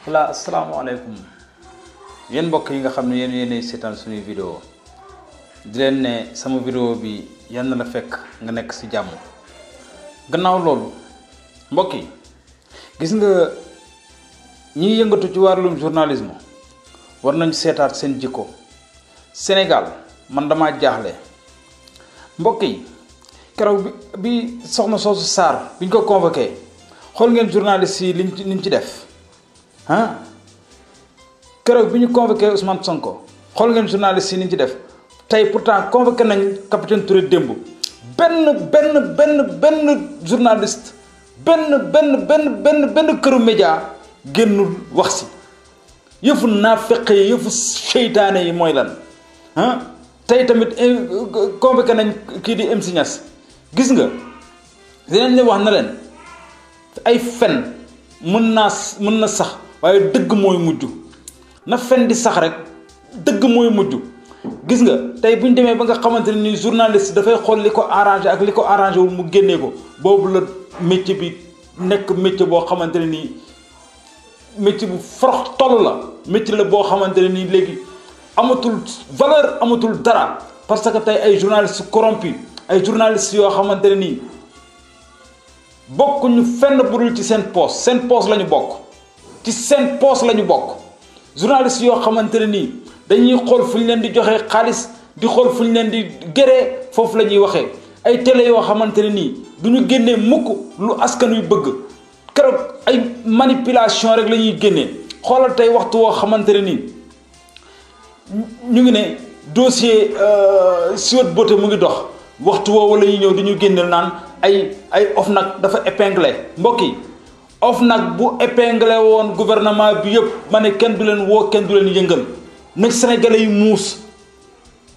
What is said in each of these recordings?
voilà asalaamaaleykum yéen mbokk yi nga xam ne yéenay seetaan suñuy vidéo di leen ne sama vidéo bi yal na la fekk nga nekk ci jàmm. gannaaw loolu mbokk yi gis nga ñiy yëngatu ci wàllum journalisme war nañ seetaat seen jikko. Sénégal man dama jaaxle mbokk yi keroog bi soxna soosu Sarr biñ ko convoqué xool ngeen journaliste yi liñ ci def ah keroog bi ñu convoqué Ousmane Sonko xool ngeen journaliste yi liñ ci def tey pourtant convoqué nañ capitaine Touré démb benn journaliste benn këru média génnul wax si yëfu naafeq yi yëfu seytaane yi mooy lan ah tey tamit convoqué nañ kii di MC Niass gis nga dinañ leen wax na leen ay fen mën na sax waaye dëgg mooy mujj na fen di sax rek dëgg mooy mujj gis nga tey bu ñu demee ba nga xamante ne nii journaliste dafay xool li ko arrangé ak li ko arrangé wul mu génnee ko boobu la métier bi nekk métier boo xamante ne nii métier bu forox toll la métier la boo xamante ne nii léegi amatul valeur amatul dara parce que tey ay journalistes corrompus ay journalistes yoo xamante ne nii bokkuñu fenn budul ci seen poos la ñu bokk ci seen poos la ñu bokk journalistes yoo xamante ne nii dañuy xool fu ñu leen di joxee xaalis di xool fu ñu leen di gëree foofu la ñuy waxee ay télé yoo xamante ne nii du ñu génnee mukk lu askan wi bëgg keroog ay manipulation rek la ñuy génnee xoolal tey waxtu woo xamante ne nii ñu ngi ne dossier Sweet Beauté mu ngi dox waxtu woowu la ñuy ñëw di ñu génneel naan ay OFNAC dafa épinglé mbokk yi OFNAC bu épinglé woon gouvernement bi yëpp ma ne kenn du leen woo kenn du leen yëngal nag sénégalais yi muus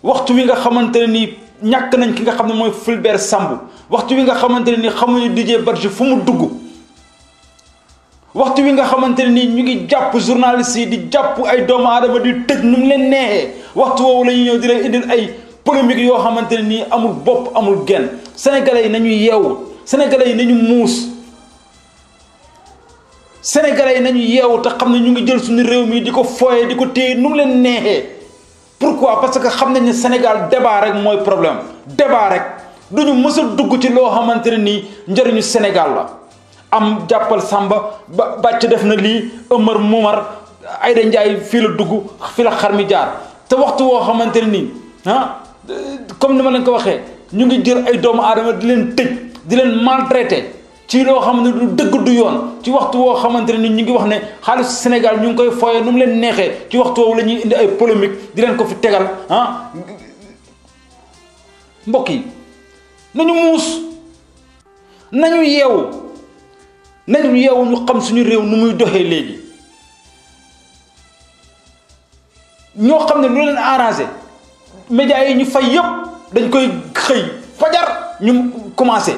waxtu wi nga xamante ne nii ñàkk nañ ki nga xam ne mooy Fulbert Sambou waxtu wi nga xamante ne nii xamuñu Didier Badji fu mu dugg waxtu wi nga xamante ne nii ñu ngi jàpp journalistes yi di jàpp ay doomu aadama di tëj nu mu leen neexee waxtu woowu la ñuy ñëw di leen indil ay polémique yoo xamante ne nii amul bopp amul genn sénégalais yi nañu yeewu sénégalais yi nañu muus sénégalais yi nañu yeewu te xam ne ñu ngi jël suñu réew mi di ko fooyee di ko téye nu mu leen neexee pourquoi parce que xam nañ ne Sénégal débat rek mooy problème débat rek duñu mës a dugg ci loo xamante ne nii njëriñu Sénégal la am jàppal Samba ba bàcc def na lii Ëmar Momar Aïda Ndiaye fii la dugg fii la xar mi jaar te waxtu woo xamante ne nii comme ni ma leen ko waxee ñu ngi jël ay doomu aadama di leen tëj di leen maltraité ci loo xam ne du dëgg du yoon ci waxtu woo xamante ne ni ñu ngi wax ne xaalisu Sénégal ñu ngi koy fooyee nu mu leen neexee ci waxtu woowu la ñuy indi ay polémique di leen ko fi tegal mbokk yi nañu muus nañu yeewu ñu xam suñu réew nu muy doxee léegi ñoo xam ne lu leen arrangé médias yi ñu fay yëpp dañ koy xëy fajar ñu commencé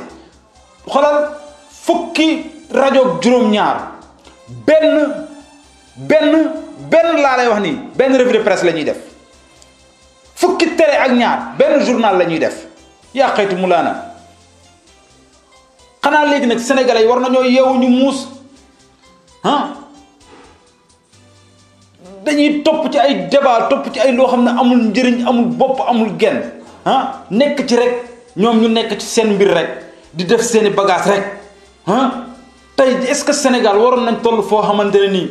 xoolal fukki rajo ak juróom-ñaar benn laa lay wax nii benn revue de presse la ñuy def fukki télé ak ñaar benn journal la ñuy def yaa xaytu mu laana xanaa léegi nag sénégalais yi war nañoo yeewu ñu muus dañuy topp ci ay débat topp ci ay loo xam ne amul njëriñ amul bopp amul genn nekk ci rek ñoom ñu nekk ci seen mbir rek di def seeni bagage rek tey est-ce que Sénégal waroon nañ toll foo xamante ne nii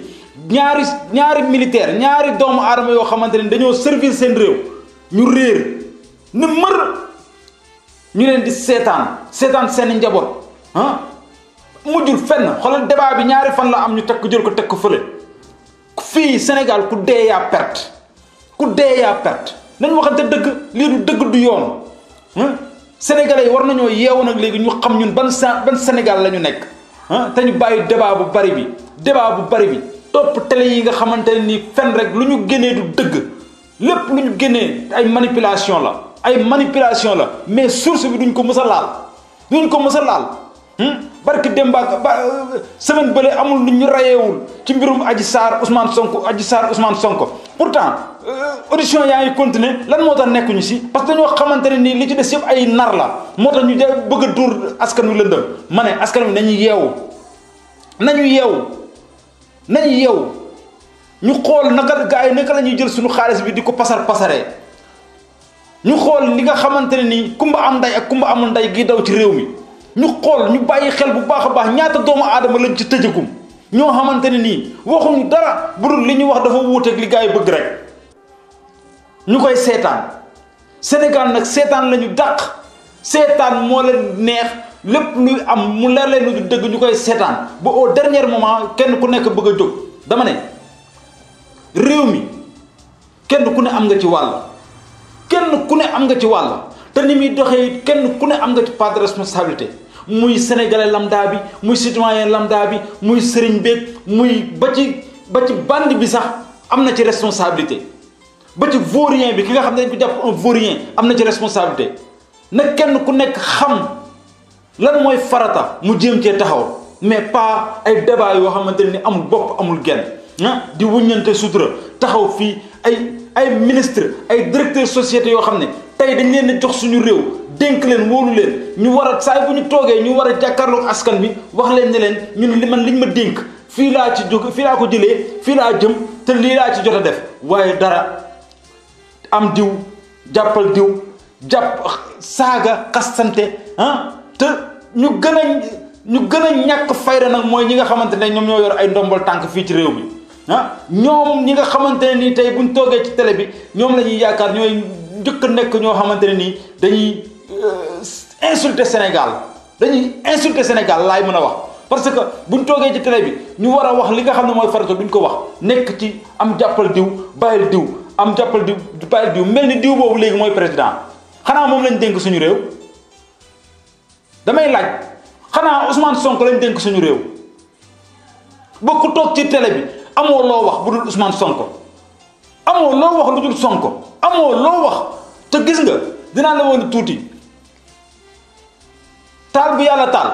ñaari militaire ñaari doomu aadama yoo xamante ne dañoo servir seen réew ñu réer ne mër ñu leen di seetaan seeni njaboot mujjul fenn xoolal débat bi ñaari fan la am ñu teg ko jël ko teg ko fële fii Sénégal ku dee yaa perte nañ waxante dëgg lii du dëgg du yoon sénégalais yi war nañoo yeewu nag léegi ñu xam ñun ban Sénégal la ñu nekk te ñu bàyyi débat bu bari bi topp télé yi nga xamante ne nii fen rek lu ñu génnee du dëgg lépp lu ñu génnee ay manipulation la mais source bi duñ ko mës a laal barki Demba semaine bële amul lu ñu rayeewul ci mbirum Adji Sarr Ousmane Sonko pourtant audition yaa ngi continuer lan moo tax nekkuñu si parce que dañoo xamante ne nii li ci des yëpp ay nar la moo tax ñu bëgg a duur askan wi lëndëm ma ne askan wi nañu yeewu nañu yeewu ñu xool naka gars yi naka la ñuy jël suñu xaalis bi di ko pasaree ñu xool li nga xamante ne nii kumba am nday ak kumba amul nday gi daw ci réew mi ñu xool ñu bàyyi xel bu baax a baax ñaata doomu aadama lañ ci tëjagum ñoo xamante ne nii waxuñu dara bu dul li ñu wax dafa wuuteeg li gars yi bëgg rek ñu koy seetaan Sénégal nag seetaan la ñu dàq seetaan moo leen neex lépp luy am mu leer leen du dëgg ñu koy seetaan ba au dernier moment kenn ku nekk bëgg a jóg dama ne réew mi kenn ku ne am nga ci wàll kenn ku ne am nga ci wàll te ni muy doxee kenn ku ne am nga ci part de responsabilité muy sénégalais lambda bi muy citoyen lambda bi muy sëriñ beeg muy ba ci bande bi sax am na ci responsabilité ba ci vaurien bi ki nga xam ne dañ ko jàpp un vaurien am na ci responsabilité nag kenn ku nekk xam lan mooy farata mu jéem cee taxaw mais pas ay débat yoo xamante ne ni amul bopp amul genn di wuññante sutura taxaw fii ay ministre ay directeur société yoo xam ne tey dañ leen a jox suñu réew dénk leen wóolu leen ñu war a saay bu ñu toogee ñu war a jàkkaarloog askan bi wax leen ne leen ñun liñ ma dénk fii laa ci jóg fii laa ko jëlee fii laa jëm te lii laa ci jot a def waaye dara am diw jàppal diw jàpp saaga xastante te ñu gën a ñàkk fayda nag mooy ñi nga xamante ne ñoom ñoo yor ay ndombal tànk fii ci réew mi ñoom ñi nga xamante ne nii tey buñ toogee ci télé bi ñoom la ñuy yaakaar ñooy njëkk a nekk ñoo xamante ne nii dañuy insulter Sénégal laay mën a wax parce que buñ toogee ci télé bi ñu war a wax li nga xam ne mooy farata duñ ko wax nekk ci am jàppal diw bàyyil diw am jàppal diw bàyyil diw mel ni diw boobu léegi mooy président xanaa moom lañ dénk suñu réew damay laaj xanaa Ousmane Sonko lañ dénk suñu réew ba ku toog ci télé bi amoo loo wax bu dul Ousmane Sonko amoo loo wax lu dul Sonko amoo loo wax te gis nga dinaa la woon tuuti taal bu yàlla taal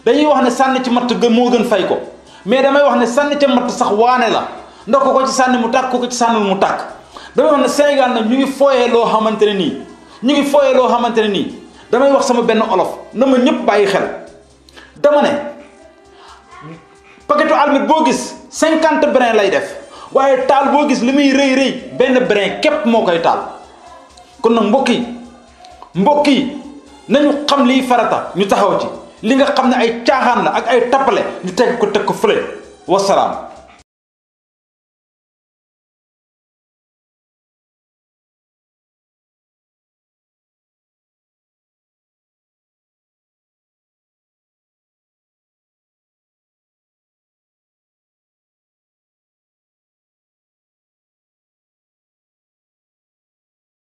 dañuy wax ne sànni ci matt moo gën fay ko mais damay wax ne sànni ca matt sax waane la ndax ko ci sànni mu tàkk ko ci sànnul mu tàkk damay wax ne Sénégal nag ñu ngi fooyee loo xamante ne nii damay wax sama benn olof na ma ñëpp bàyyi xel dama ne paquetu almet boo gis 50 brin lay def waaye taal boo gis li muy rëy benn brin képp moo koy taal kon nag mbokk yi nañu xam liy farata ñu taxaw ci li nga xam ne ay caaxaan la ak ay tappale ñu teg ko fële wasalaam